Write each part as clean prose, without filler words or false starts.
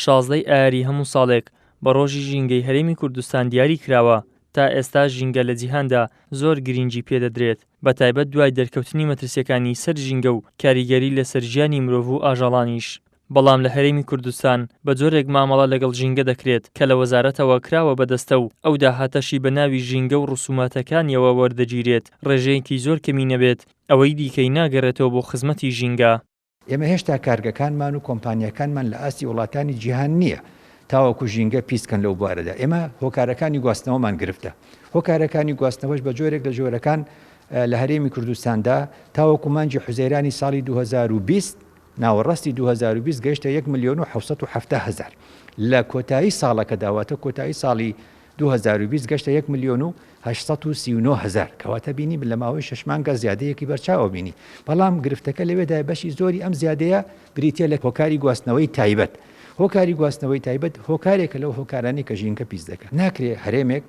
شازدەی ئایاری هەموو ساڵێک بە ڕۆژی ژینگەی هەرێمی کوردستان دیاری کراوە، تا ئێستا ژینگە لە جیهاندا زۆر گرینگی پێ دەدرێت، بەتایبەت دوای دەرکەوتنی مەترسییەکانی سەر ژینگە و کاریگەری لەسەر ژیانی مرۆڤ و ئاژەڵانیش. بەڵام لە هەرێمی کوردستان بە جۆرێک مامەڵە لەگەڵ ژینگە دەکرێت کە لە وەزارەتەوە کراوە بە دەستە و ئەو داهاتەشی بە ناوی ژینگە و ڕسوماتەکانیەوە وەردەگیرێت ڕێژەیەکی زۆر کەمی نەبێت ئەوەی دیکەی ناگەرێتەوە بۆ خزمەتی ژینگە. ئێمە هێشتا کارگەکانمان و کۆمپانیاکانمان لە ئاستی وڵاتانی جیهان نییە تاوەکو ژینگە پیس کەن لەو بوارەدا. ئێمە هۆکارەکانی گواستنەوەمان گرفتە. هۆکارەکانی گواستنەوەش بە جۆرێک لە جۆرەکان لە هەرێمی کوردستاندا تاوەکو مانگی حوزەیرانی ساڵی 2020 ناوەڕاستی 2020 گەیشتە یەک ملیۆن و 770 هەزار. لە کۆتایی ساڵەکەدا واتە کۆتایی ساڵی 2020 گەشتە یەک ملیۆن و 839 هەزار. کەواتە بینی لە ماوەی شەش مانگا زیادەیەکی بەرچاوە بینی. بەڵام گرفتەکە لەوێدایە بەشی زۆری ئەم زیادەیە بریتییە لە هۆکاری گواستنەوەی تایبەت. هۆکاری گواستنەوەی تایبەت هۆکارێکە لەو هۆکارانەی کە ژینگە پیس دەکات. ناکرێ هەرێمێک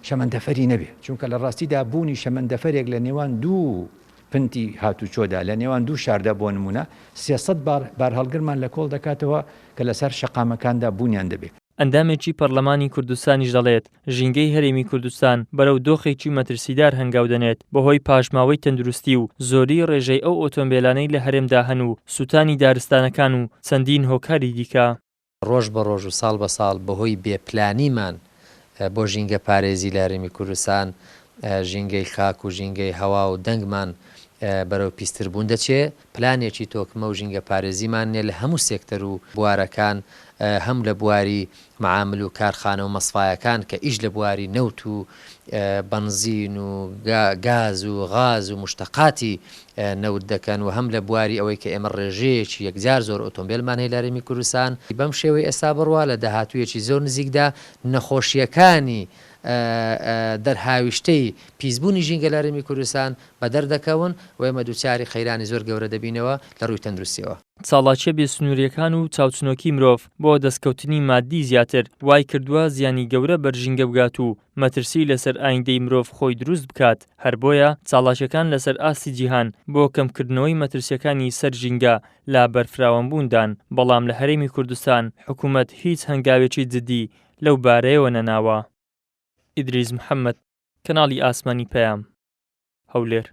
شەمەندەفەری نەبێ، چونکە لە ڕاستیدا بوونی شەمەندەفەرێک لە نێوان دوو پنتی هاتوچۆدا لە نێوان دوو شاردا بۆ نموونە 300 بارهەڵگرمان لە کۆڵ دەکاتەوە کە لەسەر شەقامەکاندا بوونیان دەبێ. ئەندامێکی پەرلەمانی کوردستانیش دەڵێت، ژینگەی هەرێمی کوردستان بەرەو دۆخێکی مەترسیدار هەنگاو دەنێت بەهۆی پاشماوەی تەندروستی و زۆریی ڕێژەی ئەو ئۆتۆمبێلانەی لە هەرێمدا هەن و سووتانی دارستانەکان و چەندین هۆکاری دیکە. ڕۆژ بە ڕۆژ و ساڵ بە ساڵ بەهۆی بێ پلانیمان بۆ ژینگە پارێزی لە هەرێمی کوردستان ژینگەی خاک و ژینگەی هەوا و دەنگمان بەرەو پیستر بوون دەچێ. پلانێکی تۆکمە و ژینگە پارێزیمان نیە لە هەموو سێکتەر و بوارەکان هەم لە بواری مەعامل و کارخانە و مەسفایەکان کە ئیش لە بواری نەوت و بەنزین و گاز و غاز و موشتەقاتی نەوت دەکەن و هەم لە بواری ئەوەی کە ئێمە ڕێژەیەکی یەکجار زۆر ئۆتۆمبێلمان هەیە لە هەرێمی کوردستان. بەم شێوەی ئێستا بڕوا لە داهاتوویەکی زۆر نزیکدا نەخۆشییەکانی دەرهاویشتەی پیسبوونی ژینگە لە هەرێمی کوردستان بەدەر دەکەون و ئێمە دووچاری قەیرانی زۆر گەورە دەبینەوە لە ڕووی تەندروستیەوە. چاڵاکیە بێ سنووریەکان و چاوچنۆکی مرۆڤ بۆ دەستکەوتنی ماددی زیاتر وای کردووە زیانی گەورە بەر ژینگە بگات و مەترسی لەسەر ئایندەی مرۆڤ خۆی دروست بکات، هەر بۆیە چاڵاکیەکان لەسەر ئاستی جیهان بۆ کەمکردنەوەی مەترسیەکانی سەر ژینگە لە بەرفراوانبووندان، بەڵام لە هەرێمی کوردستان حکومەت هیچ هەنگاوێکی جدی لەو بارەیەوە نەناوە. ئیدریس محەمەد، کەناڵی ئاسمانی پەیام، هەولێر.